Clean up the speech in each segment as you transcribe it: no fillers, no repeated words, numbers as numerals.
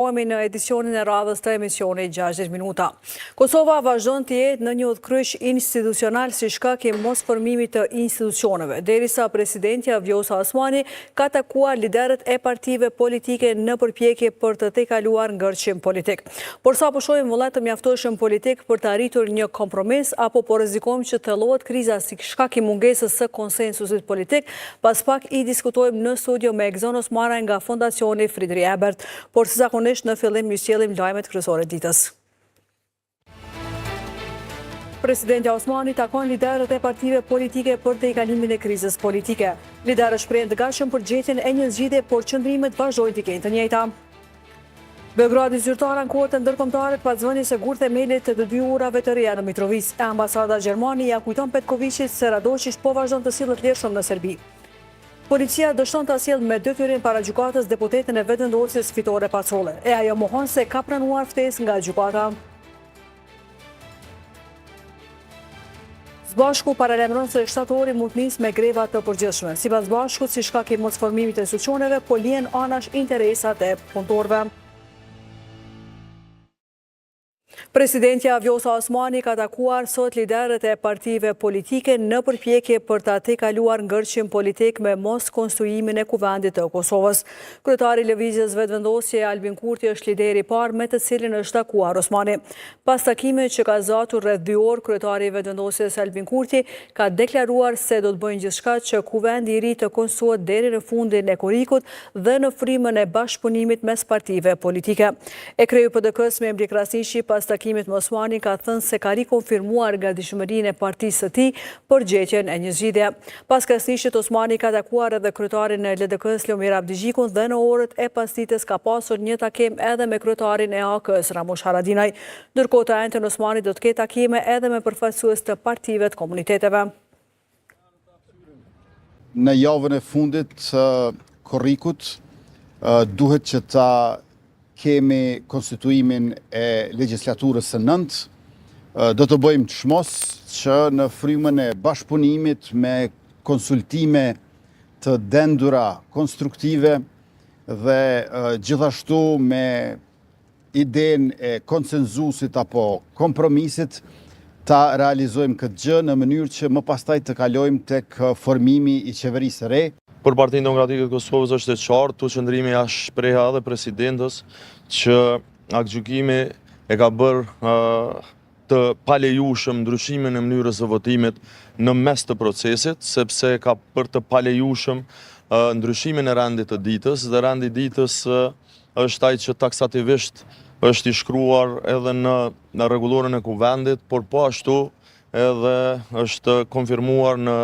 Takohemi në edicionin e radhës të emisionit 60 Minuta. Kosova vazhdon të jetë në një udhëkryq institucional si shkak i mosformimit të institucioneve, derisa presidentja Vjosa Osmani ka takuar liderët e partive politike në përpjekje për të tejkaluar ngërçin politik. Por sa po shohim vullnet të mjaftueshëm politik për të arritur një kompromis apo po rrezikojmë që të thellohet kriza si shkak i mungesës së konsensusit politik, pas pak i diskutojmë në studio me Egzon Osmanaj nga Fondacioni Friedrich Ebert. Por si zakonisht në fillim ju sjellim lajmet kryesore të ditës. Presidentja Osmani takon liderët e partive politike për tejkalimin e krizës politike. Liderët shprehen të gatshëm për gjetjen e një zgjidhje, por qëndrimet vazhdojnë të jenë të njëjta. Beogradi zyrtar ankohet te ndërkombëtarët pas vënies së gurthemelit të të dy urave të reja në Mitrovicë, e ambasada gjermane ia kujton Petkoviqit se Radoiçiq po vazhdon të sillet lirshëm në Serbi. Policia dështon ta sjellë me detyrim para gjykatës deputeten e Vetëvendosjes Fitore Pacolli, e ajo mohon se ka pranuar ftesë nga gjykata. SBASHK-u paralajmëron se shtatori mund të nisë me greva të përgjithshme. Sipas SBASHK-ut, si shkak i mosformimit të institucioneve, po lihen anash interesat e punëtorëve. Presidentja Vjosa Osmani ka takuar sot liderët e partive politike në përpjekje për ta tejkaluar ngërçin politik me moskonstituimin e Kuvendit të Kosovës. Kryetari i Lëvizjes Vetëvendosje, Albin Kurti është lideri i parë me të cilin është takuar Osmani. Pas takimit që ka zgjatur rreth dy orë, kryetari i Vetëvendosjes Albin Kurti ka deklaruar se do të bëjnë gjithçka që Kuvendi i ri të konstituohet deri në fundin e korrikut dhe në frymën e bashkëpunimit mes partive politike. E kreu i PDK-së, Memli Krasniqi, pas takimit me Osmanin ka thënë se ka rikonfirmuar gatishmërinë e partisë së tij për gjetjen e një zgjidhje. Pas Krasniqit, Osmani ka takuar edhe kryetarin e LDK-së, Lumir Abdixhikun dhe në orët e pasdites ka pasur një takim edhe me kryetarin e AAK-së, Ramush Haradinaj. Ndërkohë të enjten Osmani do të ketë takime edhe me përfaqësues të partive të komuniteteve. Në javën e fundit të korrikut duhet që ta kemi konstituimin e legjislaturës së nëntë. Do të bëjmë çmos që në frymën e bashkëpunimit me konsultime të dendura konstruktive dhe gjithashtu me idenë e konsenzusit apo kompromisit ta realizojmë këtë gjë në mënyrë që më pastaj të kalojmë tek formimi i qeverisë së re. Për Partinë Demokratike të Kosovës është e qartë, këtu qëndrimi ia shpreha edhe presidentes që aktgjykimi e ka bërë të palejushëm ndryshimin e mënyrës së votimit në mes të procesit, sepse ka bërë të palejushëm ndryshimin e rendit të ditës dhe rendi i ditës është ai që taksativisht është i shkruar edhe në në rregulloren e Kuvendit, por po ashtu edhe është konfirmuar në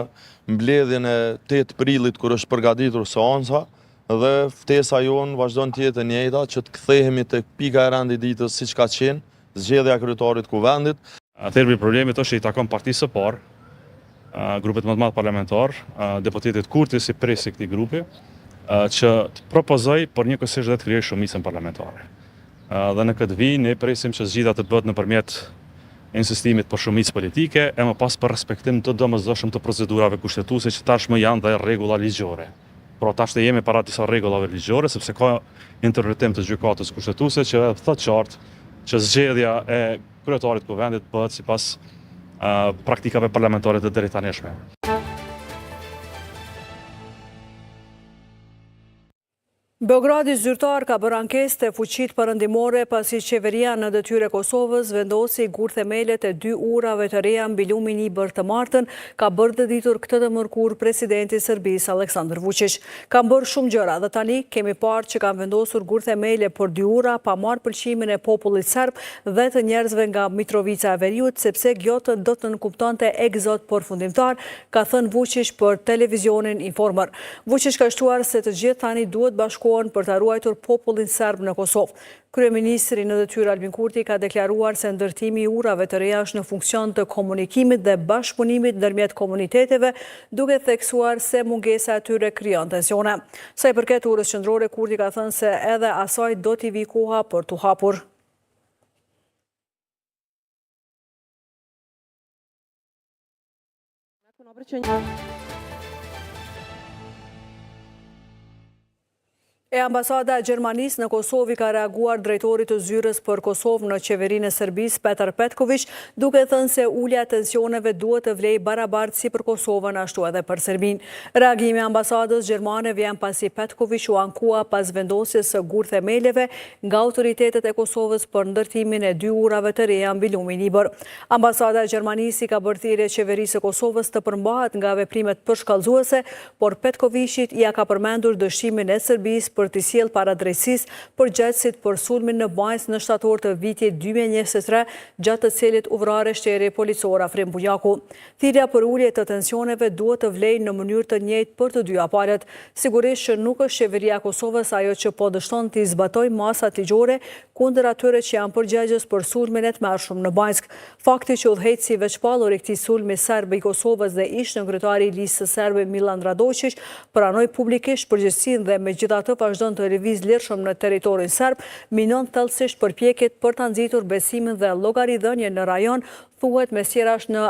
mbledhjen e 8 prillit kur është përgatitur seanca dhe ftesa jonë vazhdon të jetë e njëjta që të kthehemi tek pika e rendit ditës siç ka qenë, Zgjedhja e kryetarit të Kuvendit. Thelbi i problemit është që i takon partisë së parë, grupit më të madh parlamentar, deputetit Kurti si prijës i këtij grupi, që të propozojë, por njëkohësisht dhe të krijojë shumicën parlamentare. Dhe në këtë vijë ne presim që zgjidhja të bëhet nëpërmjet insistimit për shumicë politike e më pas për respektim të domosdoshëm të procedurave kushtetuese që tashmë janë dhe rregulla ligjore. Pra tash ne jemi para disa rregullave ligjore, sepse ka interpretim të gjykatës kushtetuese që e thotë qartë që zgjedhja e kryetarit të Kuvendit bëhet sipas praktikave parlamentare të deritanishme. Beogradi zyrtar ka bërë ankesë te fuqitë perëndimore pasi qeveria në detyrë e Kosovës vendosi gurthemelet e dy urave të reja mbi lumin Ibër të martën, ka bërë të ditur këtë të mërkurë presidenti i Serbisë Aleksandër Vuçiq. Kanë bërë shumë gjëra dhe tani kemi parë që kanë vendosur gurthemele për dy ura pa marrë pëlqimin e popullit serb dhe të njerëzve nga Mitrovica e Veriut sepse kjo do të nënkuptonte ekzod përfundimtar, ka thënë Vuçiq për televizionin Informer. Vuçiq ka shtuar se të gjithë tani duhet bashkohen për ta ruajtur popullin serb në Kosovë. Kryeministri në detyrë Albin Kurti ka deklaruar se ndërtimi i urave të reja është në funksion të komunikimit dhe bashkëpunimit ndërmjet komuniteteve, duke theksuar se mungesa e tyre krijon tensione. Sa i përket urës qendrore, Kurti ka thënë se edhe asaj do t'i vijë koha për t'u hapur. E ambasada e Gjermanisë në Kosovë i ka reaguar drejtorit të zyrës për Kosovë në qeverinë e Serbisë, Petar Petkoviq, duke thënë se ulja e tensioneve duhet të vlejë barabartë si për Kosovën ashtu edhe për Serbinë. Reagimi i ambasadës gjermane vjen pasi Petkoviq u ankua pas vendosjes së gurthemeleve nga autoritetet e Kosovës për ndërtimin e dy urave të reja mbi lumin Ibër. Ambasada e Gjermanisë i ka bërë thirrje qeverisë së Kosovës të përmbahet nga veprimet përshkallëzuese, por Petkoviqit ia ka përmendur dështimin e Serbisë për t'i sjellë para drejtësisë përgjegjësit për sulmin në Banjskë në shtator të vitit 2023, gjatë të cilit u vra rreshteri policor Afrim Bunjaku. Thirrja për ulje të tensioneve duhet të vlejë në mënyrë të njëjtë për të dyja palët. Sigurisht që nuk është qeveria e Kosovës ajo që po dështon t'i zbatojë masat ligjore kundër atyre që janë përgjegjës për sulmin e tmerrshëm në Banjskë. Fakti që udhëheqësi i vetëshpallur i këtij sulmi serb i Kosovës dhe ish-nënkryetari i Listës Serbe Millan Radoiçiq pranoi publikisht përgjegjësinë dhe megjithatë vazhdon të lëvizë lirshëm në territorin serb, minon thellësisht përpjekjet për ta nxitur besimin dhe llogaridhënien në rajon, thuhet mes tjerash në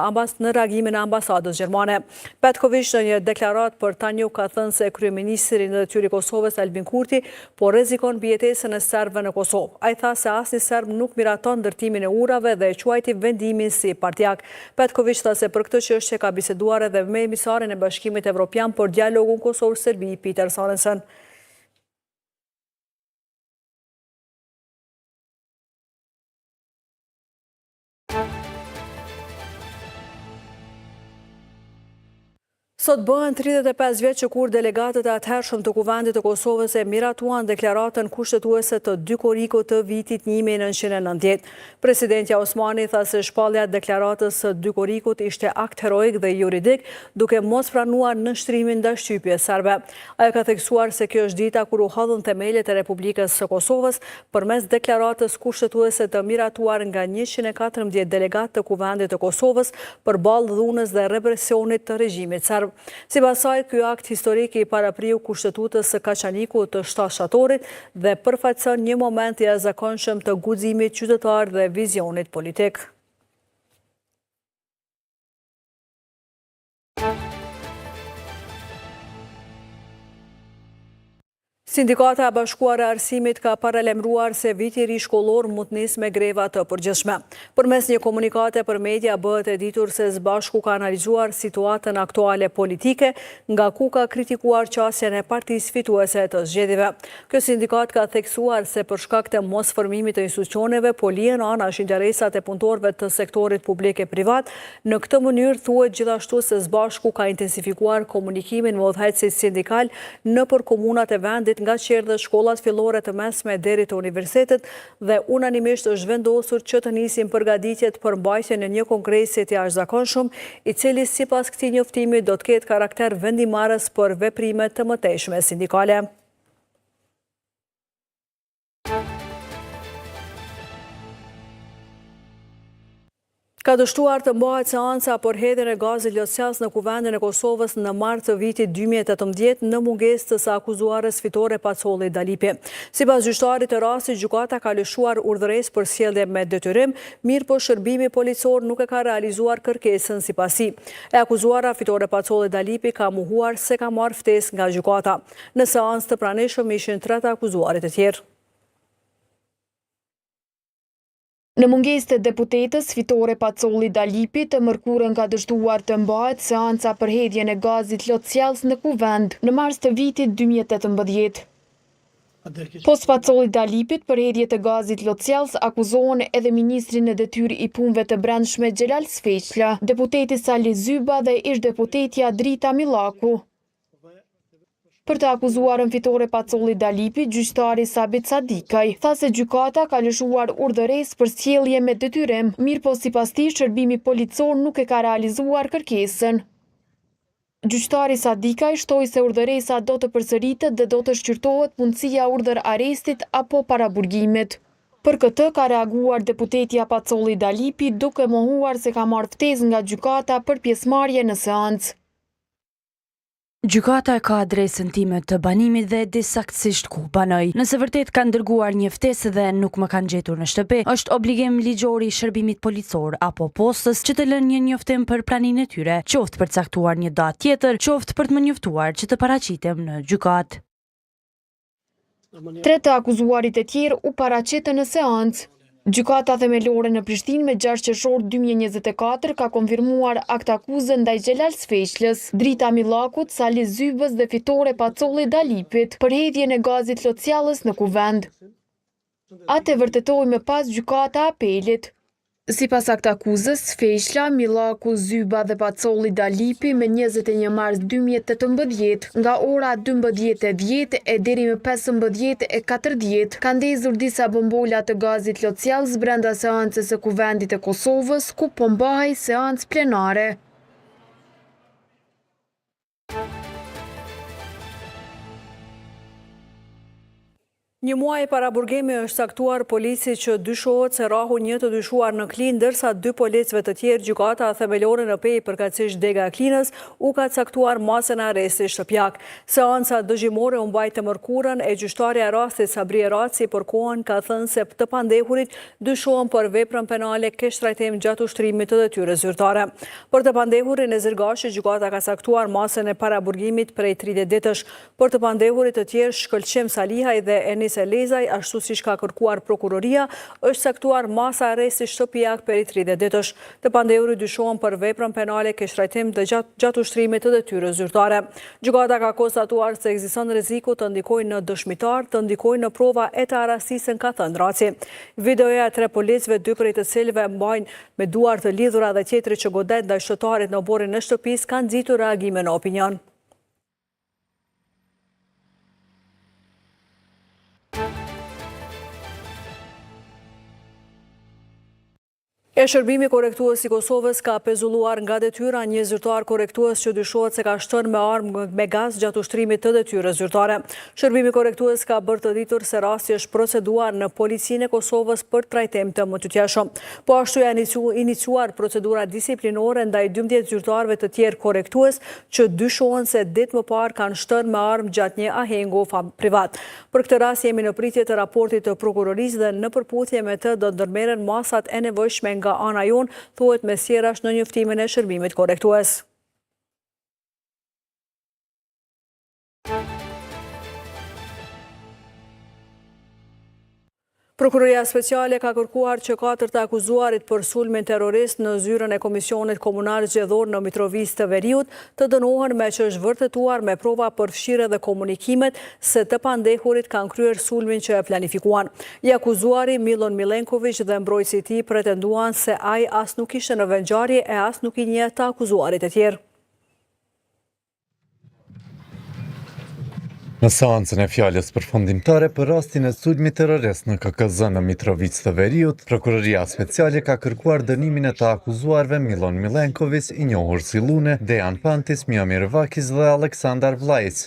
në reagimin e ambasadës gjermane. Petkoviq në një deklaratë për Tanjug ka thënë se kryeministri në detyrë i Kosovës Albin Kurti po rrezikon mbijetesën e serbëve në Kosovë. Ai tha se asnjë serb nuk miraton ndërtimin e urave dhe e quajti vendimin si partiak. Petkoviq tha se për këtë çështje ka biseduar edhe me emisarin e Bashkimit Evropian për dialogun Kosovë-Serbi, Peter Sorensen. Sot bëhen 35 vjet që kur delegatët e atëhershëm të Kuvendit të Kosovës e miratuan deklaratën kushtetuese të 2 korrikut të vitit 1990. Presidentja Osmani tha se shpallja e deklaratës së 2 korrikut ishte akt heroik dhe juridik, duke mos pranuar nënshtrimin ndaj shtypjes serbe. Ajo ka theksuar se kjo është dita kur u hodhën themelet e Republikës së Kosovës përmes deklaratës kushtetuese të miratuar nga 114 delegatë të Kuvendit të Kosovës përballë dhunës dhe represionit të regjimit serb. Sipas saj, ky akt historik i parapriu Kushtetutës së Kaçanikut të 7 shtatorit dhe përfaqëson një moment të jashtëzakonshëm të guximit qytetar dhe vizionit politik. Sindikata e Bashkuar e Arsimit ka paralajmëruar se viti i ri shkollor mund të nisë me greva të përgjithshme. Përmes një komunikate për media bëhet e ditur se SBASHK-u ka analizuar situatën aktuale politike, nga ku ka kritikuar qasjen e partisë fituese të zgjedhjeve. Kjo sindikatë ka theksuar se për shkak të mosformimit të institucioneve po lihen anash interesat e punëtorëve të sektorit publik e privat Në këtë mënyrë thuhet gjithashtu se SBASHK-u ka intensifikuar komunikimin me udhëheqësit sindikalë nëpër komunat e vendit nga çerdhet, shkollat fillore të mesme deri te universitetet dhe unanimisht është vendosur që të nisin përgatitjet për mbajtjen e një kongresi të jashtëzakonshëm, i cili sipas këtij njoftimi do të ketë karakter vendimmarrës për veprime të mëtejshme sindikale. Ka dështuar të mbahet seanca për hedhjen e gazit lotsjellës në Kuvendin e Kosovës në mars të vitit 2018 në mungesë të së akuzuarës Fitore Pacolli Dalipi. Sipas gjyqtarit të rastit, gjykata ka lëshuar urdhëresë për sjellje me detyrim, mirëpo shërbimi policor nuk e ka realizuar kërkesën sipas tij. E akuzuara Fitore Pacolli Dalipi ka mohuar se ka marrë ftesë nga gjykata. Në seancë të pranishëm ishin tre të akuzuarit e tjerë. Në mungesë të deputetes Fitore Pacolli Dalipi, të mërkurën ka dështuar të mbahet seanca për hedhjen e gazit lotsjellës në Kuvend, në mars të vitit 2018. Pos Pacolli Dalipit për hedhje të gazit lotsjellës akuzohen edhe ministri në detyrë i Punëve të Brendshme Xhelal Sveçla, deputeti Salih Zyba dhe ish-deputetja Drita Millaku. Për të akuzuarën Fitore Pacolli Dalipi, gjyqtari Sabit Sadikaj, tha se gjykata ka lëshuar urdhëresë për sjellje me detyrim, mirëpo sipas tij shërbimi policor nuk e ka realizuar kërkesën. Gjyqtari Sadikaj shtoi se urdhëresa do të përsëritet dhe do të shqyrtohet mundësia e urdhër-arrestit apo paraburgimit. Për këtë ka reaguar deputetja Pacolli Dalipi duke mohuar se ka marrë ftesë nga gjykata për pjesëmarrje në seancë. Gjykata e ka adresën time të banimit dhe e di saktësisht ku banoj. Nëse vërtet kanë dërguar një ftesë dhe nuk më kanë gjetur në shtëpi, është obligim ligjor i shërbimit policor apo postës që të lënë një njoftim për praninë e tyre, qoftë për të caktuar një datë tjetër, qoftë për të më njoftuar që të paraqitem në gjykatë. Tre të akuzuarit e tjerë u paraqitën në seancë. Gjykata Themelore në Prishtinë me 6 qershor 2024 ka konfirmuar aktakuzën ndaj Xhelal Sveçlës, Drita Millakut, Salih Zybës dhe Fitore Pacolli Dalipit për hedhjen e gazit lotsjellës në Kuvend. Atë e vërtetoi më pas Gjykata e Apelit. Sipas aktakuzës, Sveçla, Millaku, Zyba dhe Pacolli Dalipi me 21 mars 2018, nga ora 12:10 e deri më 15:40, kanë ndezur disa bombola të gazit lotsjellës brenda seancës së Kuvendit të Kosovës, ku po mbahej seancë plenare. Një muaj paraburgimi është caktuar policit që dyshohet se rrahu një të dyshuar në Klinë, ndërsa dy policëve të tjerë Gjykata Themelore në Pejë përkatësisht Dega e Klinës u ka caktuar masën e arrestit shtëpiak. Seanca dëgjimore u mbajt të mërkurën e gjyqtarja e rastit Sabrije Raci për kohën ka thënë se të pandehurit dyshohen për veprën penale keqtrajtim gjatë ushtrimit të detyrës zyrtare. Për të pandehurin Nezir Gashi gjykata ka caktuar masën e paraburgimit prej 30 ditësh. Për të pandehurit të tjerë Shkëlqim Salihaj dhe Enis Elezaj, ashtu siç ka kërkuar prokuroria, është caktuar masa e arrestit shtëpiak prej 30 ditësh. Të pandehurit dyshohen për veprën penale keqtrajtim gjatë ushtrimit të detyrës zyrtare. Gjykata ka konstatuar se ekziston rreziku të ndikojnë në dëshmitarë, të ndikojnë në prova e të arrastisen, ka thënë Raci. Videoja e tre policëve, dy prej të cilëve mbajnë me duar të lidhura dhe tjetri që godet ndaj qytetarit në oborrin e shtëpisë, ka nxitur reagime në opinion. E shërbimi korrektues i Kosovës ka pezulluar nga detyra një zyrtar korrektues që dyshohet se ka shtënë me armë me gaz gjatë ushtrimit të detyrës zyrtare. Shërbimi korrektues ka bërë të ditur se rasti është proceduar në Policinë e Kosovës për trajtim të mëtutjeshëm. Po ashtu janë iniciuar procedura disiplinore ndaj 12 zyrtarëve të tjerë korrektues që dyshohen se ditë më parë kanë shtënë me armë gjatë një ahengu privat. Për këtë rast jemi në pritje të raportit të prokurorisë dhe në përputhje me të do të ndërmerren masat e nevojshme nga ana jonë, thuhet mes tjerash në njoftimin e shërbimit korrektues. Prokuroria Speciale ka kërkuar që katër të akuzuarit për sulmin terrorist në zyrën e Komisionit Komunal Zgjedhor në Mitrovicë të Veriut të dënohen meqë është vërtetuar me prova përfshirë edhe komunikimet se të pandehurit kanë kryer sulmin që e planifikuan. I akuzuari Millon Millenkoviq dhe mbrojtësi i tij pretenduan se ai as nuk ishte në vendngjarje e as nuk i njeh të akuzuarit e tjerë. Në seancën e fjalës përfundimtare për rastin e sulmit terrorist në KKZ në Mitrovicë të Veriut, Prokuroria Speciale ka kërkuar dënimin e të akuzuarve Millon Millenkoviq, i njohur si Llune, Dejan Pantiq, Miomir Vakiq dhe Aleksandar Vllajiq.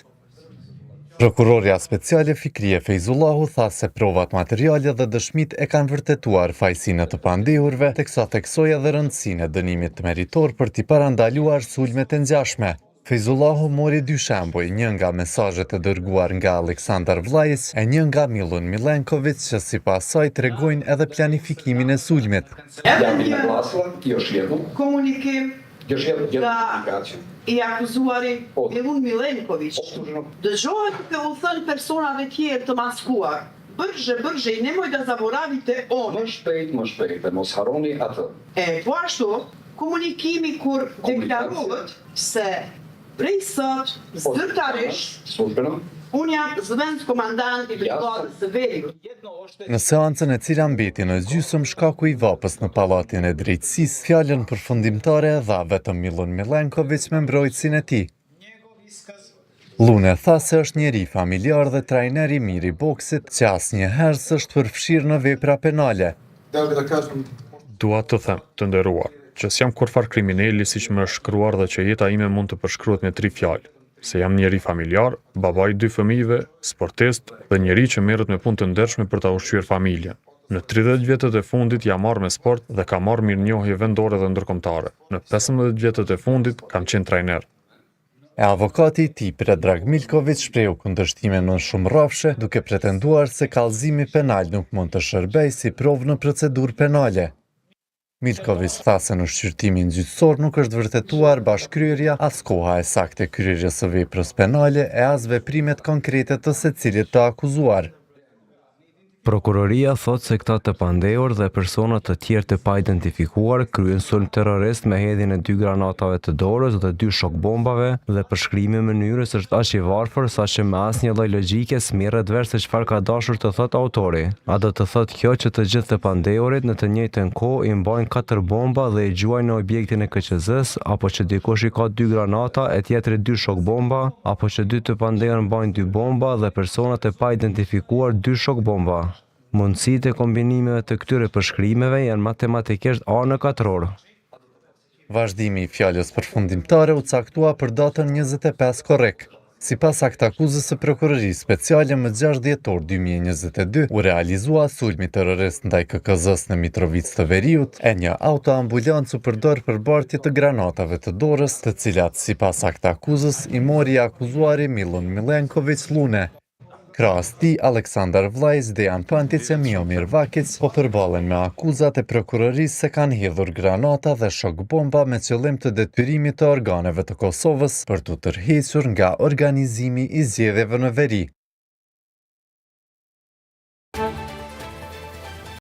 Prokurorja Speciale Fikrije Fejzullahu tha se provat materiale dhe dëshmitë e kanë vërtetuar fajësinë e të pandehurve, teksa theksoi edhe rëndësinë e dënimit meritor për t'i parandaluar sulmet e ngjashme. Fejzullahu mori dy shembuj, një nga mesazhet e dërguar nga Aleksandar Vllajiq e një nga Millon Millenkoviq që sipas saj tregojnë edhe planifikimin e sulmit. Edhe një komunikim nga i akuzuari Millun Millenkoviq dëgjohet duke u thënë personave tjerë të maskuar, Brže, brže i nemoj da zaboravite one. Më shpejt, më shpejt dhe mos harroni atë. E po ashtu, komunikimi kur deklarohet se prej sot zyrtarisht unë jam zëvendëskomandant i Brigadës së Veriut. Në seancën e cila mbeti në gjysëm shkaku i vapës në Pallatin e Drejtësisë, fjalën përfundimtare e dha vetëm Millon Millenkoviq me mbrojtësin e tij. Llune tha se është njeri familjar dhe trajner i mirë i boksit që asnjëherë s'është përfshirë në vepra penale. Dua të them, të nderuar, që s'jam kurrfarë krimineli siç më është shkruar dhe që jeta ime mund të përshkruhet me tri fjalë, se jam njeri familjar, baba i dy fëmijëve, sportist dhe njeri që merret me punë të ndershme për ta ushqyer familjen. Në 30 vjetët e fundit jam marrë me sport dhe kam marrë mirënjohje vendore dhe ndërkombëtare. Në 15 vjetët e fundit kam qenë trajner. E avokati i tij, Predrag Milkoviq, shprehu kundërshtime në shumë rrafshe, duke pretenduar se kallëzimi penal nuk mund të shërbejë si provë në procedurë penale. Milkoviq tha se në shqyrtimin gjyqësor nuk është vërtetuar bashkëkryerja, as koha e saktë e kryerjes së veprës penale e as veprimet konkrete të secilit të akuzuar. Prokuroria thotë se këta të pandehur dhe persona të tjerë të paidentifikuar kryen sulm terrorist me hedhjen e dy granatave të dorës dhe dy shok-bombave dhe përshkrimi i mënyrës është aq i varfër saqë me asnjë lloj logjike s'merret vesh se çfarë ka dashur të thotë autori. A do të thotë kjo që të gjithë të pandehurit në të njëjtën kohë i mbajnë katër bomba dhe i gjuajnë në objektin e KQZ-së, apo që dikush i ka dy granata e tjetri dy shok-bomba, apo që dy të pandehur mbajnë dy bomba dhe personat e paidentifikuar dy shok-bomba? Mundësitë e kombinimeve të këtyre përshkrimeve janë matematikisht A në katror. Vazhdimi i fjalës përfundimtare u caktua për datën 25 korrik. Sipas aktakuzës së Prokurorisë Speciale më 6 dhjetor 2022 u realizua sulmi terrorist ndaj KKZ-së në Mitrovicë të Veriut, e një autoambulancë u përdor për bartje të granatave të dorës, të cilat sipas aktakuzës i mori i akuzuari Millun Millenkoviq Llune. Krahas tij, Aleksandar Vllajiq, Dejan Pantiq e Miomir Vakiq po përballen me akuzat e prokurorisë se kanë hedhur granata dhe shok-bomba me qëllim të detyrimit të organeve të Kosovës për t'u tërhequr nga organizimi i zgjedhjeve në veri.